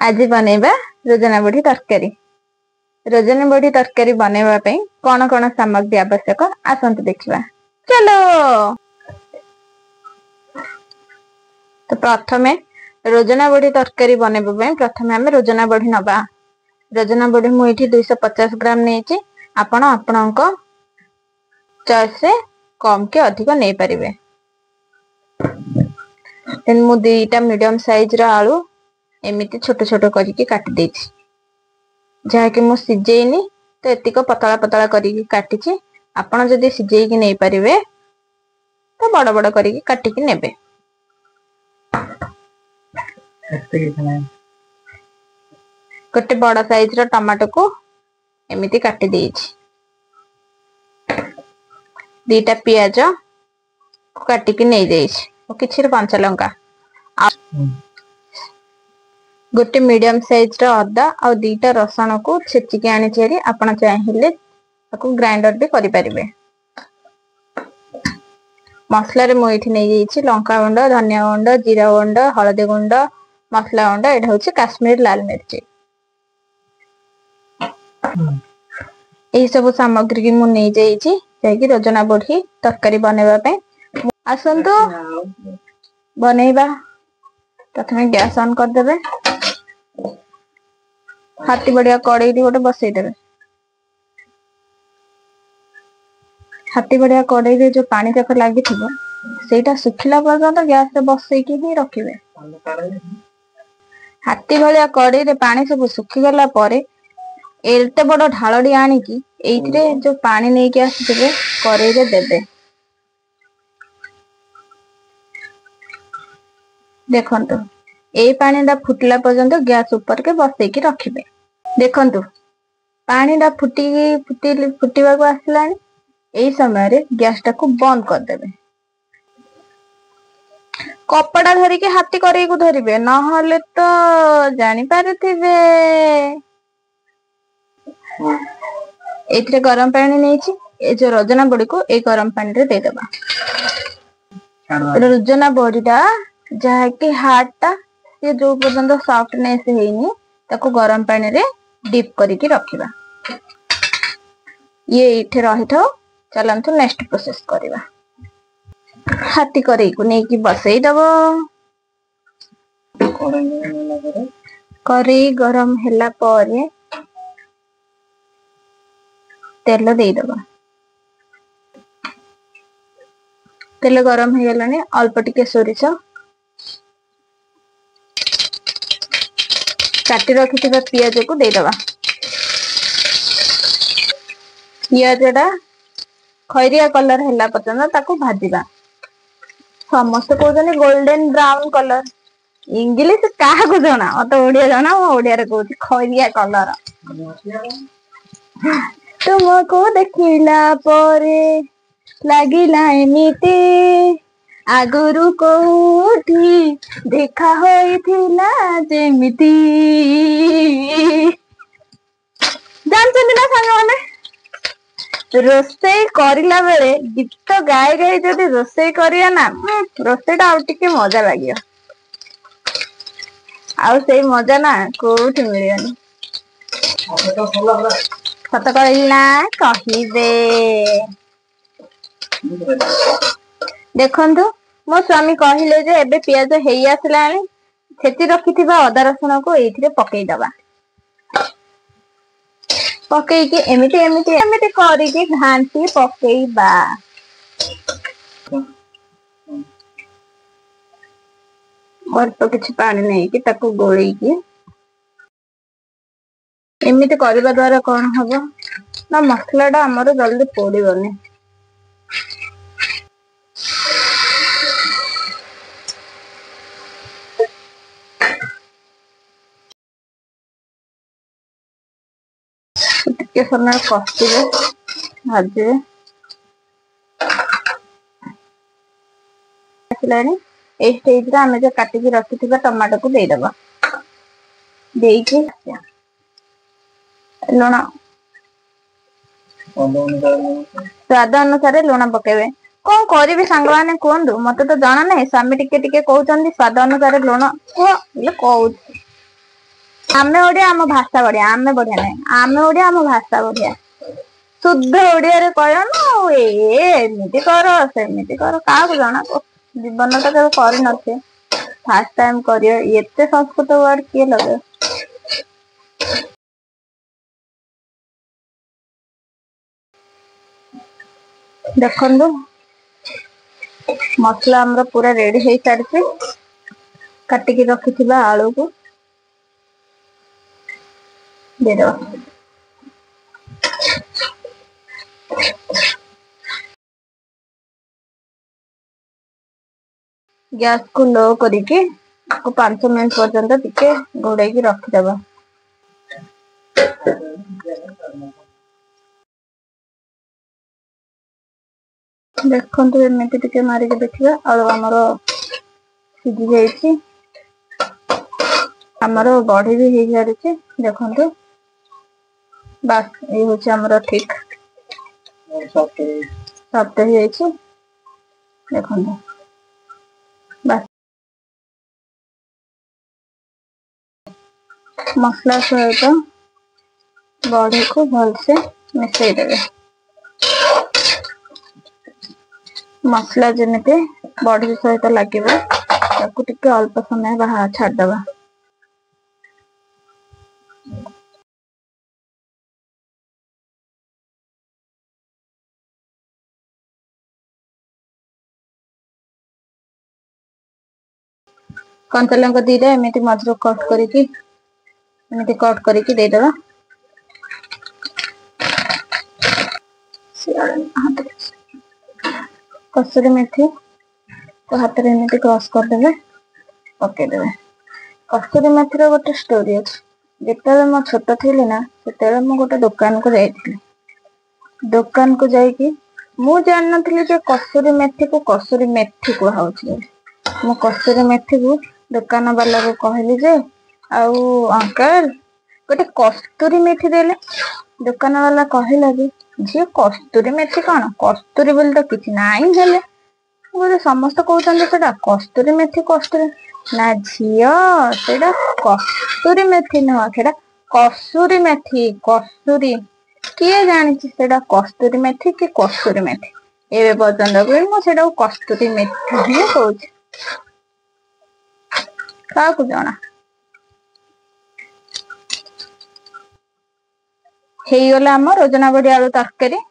ଆଜି ବନେଇବା ରୋଜନା ବଢି ତରକାରୀ। ରୋଜନା ବଢି ତରକାରୀ ବନେଇବା ପାଇଁ କଣ କଣ ସାମଗ୍ରୀ ଆବଶ୍ୟକ ଆସନ୍ତୁ ଦେଖିବା, ଚଲୋ। ତ ପ୍ରଥମେ ରୋଜନା ବଢି ତରକାରୀ ବନେଇବା ପାଇଁ ପ୍ରଥମେ ଆମେ ରୋଜନା ବଢି ନବା। ରୋଜନା ବଢି ମୁଁ ଏଇଠି 250 ଗ୍ରାମ ନେଇଛି। ଆପଣ ଆପଣଙ୍କ ଚଏସରେ କମ କି ଅଧିକ ନେଇପାରିବେ। ଦେନ୍ ମୁଁ 2ଟା ମିଡିୟମ ସାଇଜର ଆଳୁ ଏମିତି ଛୋଟ ଛୋଟ କରିକି କାଟି ଦେଇଛି, ଯାହାକି ମୁଁ ସିଝେଇନି, ତ ଏତିକ ପତଳା ପତଳା କରିକି କାଟିଛି। ଆପଣ ଯଦି ସିଝେଇକି ନେଇପାରିବେ ତ ବଡ ବଡ କରିକି କାଟିକି ନେବେ। ଗୋଟେ ବଡ ସାଇଜର ଟମାଟୋକୁ ଏମିତି କାଟି ଦେଇଛି। 2ଟା ପିଆଜ କାଟିକି ନେଇଯାଇଛି, କିଛି କଞ୍ଚା ଲଙ୍କା, ଗୋଟେ ମିଡିୟମ ସାଇଜର ଅଦା ଆଉ 2ଟା ରସୁଣକୁ ଛେଚିକି ଆଣିଛି ହେରି। ଆପଣ ଚାହିଁଲେ ତାକୁ ଗ୍ରାଇଣ୍ଡର ବି କରିପାରିବେ। ମସଲାରେ ମୁଁ ଏଇଠି ନେଇଯାଇଛି ଲଙ୍କା ଗୁଣ୍ଡ, ଧନିଆ ଗୁଣ୍ଡ, ଜିରା ଗୁଣ୍ଡ, ହଳଦୀ ଗୁଣ୍ଡ, ମସଲା ଗୁଣ୍ଡ। ଏଇଟା ହଉଛି କାଶ୍ମୀର ଲାଲ ମିର୍ଚି। ଏହି ସବୁ ସାମଗ୍ରୀ ମୁଁ ନେଇଯାଇଛି ଯାଇକି ରୋଜନା ବଢି ତରକାରୀ ବନେଇବା ପାଇଁ। ଆସନ୍ତୁ ବନେଇବା। ପ୍ରଥମେ ଗ୍ୟାସ୍ ଅନ୍ କରିଦେବେ, ହାତୀ ବଢିଆ କଡେଇଟି ଗୋଟେ ବସେଇଦେବେ। ହାତୀ ବଢିଆ କଡେଇରେ ଯୋଉ ପାଣି ଯାକ ଲାଗିଥିବ ସେଇଟା ଶୁଖିଲା ପର୍ଯ୍ୟନ୍ତ ଗ୍ୟାସରେ ବସେଇକି ହିଁ ରଖିବେ। ହାତୀ ଭଳିଆ କଡେଇରେ ପାଣି ସବୁ ଶୁଖିଗଲା ପରେ ଏତେ ବଡ ଢାଳଟି ଆଣିକି ଏଇଥିରେ ଯୋଉ ପାଣି ନେଇକି ଆସିଥିବେ କଡେଇରେ ଦେବେ। ଦେଖନ୍ତୁ ଏଇ ପାଣିଟା ଫୁଟିଲା ପର୍ଯ୍ୟନ୍ତ ଗ୍ୟାସ୍ ଉପରକେ ବସେଇକି ରଖିବେ। ଦେଖନ୍ତୁ ପାଣିଟା ଫୁଟିବାକୁ ଆସିଲାଣି। ଏଇ ସମୟରେ ଗ୍ୟାସଟାକୁ ବନ୍ଦ କରିଦେବେ। କପଡା ଧରିକି ହାତୀ କରେଇକୁ ଧରିବେ, ନହେଲେ ତ ଜାଣିପାରୁଥିବେ। ଏଇଥିରେ ଗରମ ପାଣି ନେଇଛି। ଏ ଯୋଉ ରୋଜନା ବଡିକୁ ଏଇ ଗରମ ପାଣିରେ ଦେଇଦବା। ରୋଜନା ବଡିଟା ଯାହାକି ହାର୍ଡ ଟା, ସିଏ ଯୋଉ ପର୍ଯ୍ୟନ୍ତ ସଫ୍ଟନେସ୍ ହେଇନି ତାକୁ ଗରମ ପାଣିରେ ଡିପ୍ କରିକି ରଖିବା। ଇଏ ଏଇଠି ରହିଥାଉ। ଚାଲନ୍ତୁ ନେକ୍ସଟ ପ୍ରୋସେସ କରିବା। ହାତୀ କରେଇକୁ ନେଇକି ବସେଇଦବ। କରେଇ ଗରମ ହେଲା ପରେ ତେଲ ଦେଇଦବା। ତେଲ ଗରମ ହେଇଗଲାଣି, ଅଳ୍ପ ଟିକେ ସୋରିଷ, କାଟି ରଖିଥିବା ପିଆଜକୁ ଦେଇଦବା। ପିଆଜଟା ଖଇରିଆ କଲର ହେଲା ପର୍ଯ୍ୟନ୍ତ ତାକୁ ଭାଜିବା। ସମସ୍ତେ କହୁଛନ୍ତି ଗୋଲ୍ଡେନ ବ୍ରାଉନ କଲର, ଇଂଲିଶ କାହାକୁ ଜଣା, ମତେ ଓଡିଆ ଜଣା, ମୁଁ ଓଡିଆରେ କହୁଛି ଖଇରିଆ କଲର। ତୁମକୁ ଦେଖିଲା ପରେ ଲାଗିଲା ଏମିତି ଆଗରୁ କୋଉଠି ଦେଖା ହୋଇଥିଲା ଯେମିତି। ଜାଣିଛନ୍ତି ନା ସାଙ୍ଗମାନେ, ରୋଷେଇ କରିଲା ବେଳେ ଗୀତ ଗାଇ ଗାଇ ଯଦି ରୋଷେଇ କରିବା ନା, ରୋଷେଇଟା ଆଉ ଟିକେ ମଜା ଲାଗିବ। ଆଉ ସେଇ ମଜା ନା କୋଉଠି ମିଳିବନି। ସତ କହିଲି ନା କହିବେ? ଦେଖନ୍ତୁ ମୋ ସ୍ଵାମୀ କହିଲେ ଯେ ଏବେ ପିଆଜ ହେଇ ଆସିଲାଣି, ଛେଚି ରଖିଥିବା ଅଦା ରସୁଣକୁ ଏଇଥିରେ ପକେଇଦବା। ପକେଇକି ଏମିତି ଏମିତି ଏମିତି କରିକି ଘାଣ୍ଟି ପକେଇବା। ଅଳ୍ପ କିଛି ପାଣି ନେଇକି ତାକୁ ଗୋଳେଇକି ଏମିତି କରିବା ଦ୍ଵାରା କଣ ହବ ନା ମସଲା ଟା ଆମର ଜଲଦି ପୋଡିବନି। ଟିକେ ସମୟ କଷିବେ, ଭାଜିବେ। ଆସିଲାଣି ଏଇ ଷ୍ଟେଜରେ ଆମେ ଯୋଉ କାଟିକି ରଖିଥିବା ଟମାଟୋକୁ ଦେଇଦବା। ଦେଇକି ଲୁଣ ସ୍ୱାଦ ଅନୁସାରେ ଲୁଣ ପକେଇବେ। କଣ କରିବି ସାଙ୍ଗମାନେ କୁହନ୍ତୁ, ମତେ ତ ଜଣା ନାହିଁ। ସ୍ୱାମୀ ଟିକେ ଟିକେ କହୁଛନ୍ତି ସ୍ୱାଦ ଅନୁସାରେ ଲୁଣ କୁହ, ହେଲେ କହୁଛି। ଆମେ ଓଡିଆ, ଆମ ଭାଷା ବଢିଆ। ଆମେ ବଢିଆ ନାହିଁ, ଆମେ ଓଡିଆ, ଆମ ଭାଷା ବଢିଆ। ଶୁଦ୍ଧ ଓଡିଆରେ କହିବ ନା, ଆଉ ଏ ଏମିତି କର ସେମିତି କର, କାହାକୁ ଜଣା? ଜୀବନ ତ କେବେ କରିନଥିବେ, ଫାର୍ଷ୍ଟ ଟାଇମ କରିବ, ଏତେ ସଂସ୍କୃତ ୱାର୍ଡ କିଏ ଲଗେଇବ? ଦେଖନ୍ତୁ, ମସଲା ଆମର ପୁରା ରେଡି ହେଇସାରିଛି। କାଟିକି ରଖିଥିବା ଆଳୁକୁ ଦେଇଦେବା। ଗ୍ୟାସକୁ ଲୋ କରିକି ତାକୁ 5 ମିନିଟ ପର୍ଯ୍ୟନ୍ତ ଟିକେ ଘୋଡେଇକି ରଖିଦବା। ଦେଖନ୍ତୁ, ଏମିତି ଟିକେ ମାରିକି ଦେଖିବା, ଆଳୁ ଆମର ସିଝି ଯାଇଛି, ଆମର ବଢି ବି ହେଇସାରିଛି। ଦେଖନ୍ତୁ, ବାସ୍, ଏଇ ହଉଛି ଆମର ଠିକ ସଫ୍ଟ ହେଇଯାଇଛି। ଦେଖନ୍ତୁ, ବାସ୍, ମସଲା ସହିତ ବଢିକୁ ଭଲସେ ମିଶେଇ ଦେବେ। ମସଲା ଯେମିତି ବଢି ସହିତ ଲାଗିବ, ତାକୁ ଟିକେ ଅଳ୍ପ ସମୟ ଛାଡିଦବା। କଞ୍ଚା ଲଙ୍କା ଦିଟା ଏମିତି ମଝିରୁ କଟ କରିକି, ଏମିତି କଟ କରିକି ଦେଇଦବା। କସୁରୀ ମେଥି ହାତରେ ଏମିତି କ୍ରସ୍ କରିଦେବେ, ପକେଇଦେବେ। କସ୍ତୁରୀ ମେଥିର ଗୋଟେ ଷ୍ଟୋରି ଅଛି। ଯେତେବେଳେ ମୁଁ ଛୋଟ ଥିଲି ନା, ସେତେବେଳେ ମୁଁ ଗୋଟେ ଦୋକାନକୁ ଯାଇଥିଲି। ଦୋକାନକୁ ଯାଇକି ମୁଁ ଜାଣିନଥିଲି ଯେ କସୁରୀ ମେଥିକୁ କସୁରୀ ମେଥି କୁହାହଉଛି ବୋଲି। ମୁଁ କସ୍ତୁରୀ ମେଥିକୁ ଦୋକାନ ବାଲାକୁ କହିଲି ଯେ, ଆଉ ଅଙ୍କଲ, ଗୋଟେ କସ୍ତୁରୀ ମେଥି ଦେଲେ। ଦୋକାନ ବାଲା କହିଲା ଯେ, ଝିଅ, କସ୍ତୁରୀ ମେଥି କଣ? କସ୍ତୁରୀ ବୋଲି ତ କିଛି ନାହିଁ। ହେଲେ ମୁଁ, ସମସ୍ତେ କହୁଛନ୍ତି ସେଟା କସ୍ତୁରୀ ମେଥି, କସ୍ତୁରୀ। ନା ଝିଅ, ସେଇଟା କସ୍ତୁରୀ ମେଥି ନୁହଁ, ସେଇଟା କସୁରୀ ମେଥି, କସୁରୀ। କିଏ ଜାଣିଛି ସେଇଟା କସ୍ତୁରୀ ମେଥି କି କସୁରୀ ମେଥି? ଏବେ ପର୍ଯ୍ୟନ୍ତ ବି ମୁଁ ସେଇଟାକୁ କସ୍ତୁରୀ ମେଥି ହିଁ କହୁଛି। କାହାକୁ ଜଣା? ହେଇଗଲା ଆମ ରଜନା ବଡି ଆଳୁ ତରକାରୀ।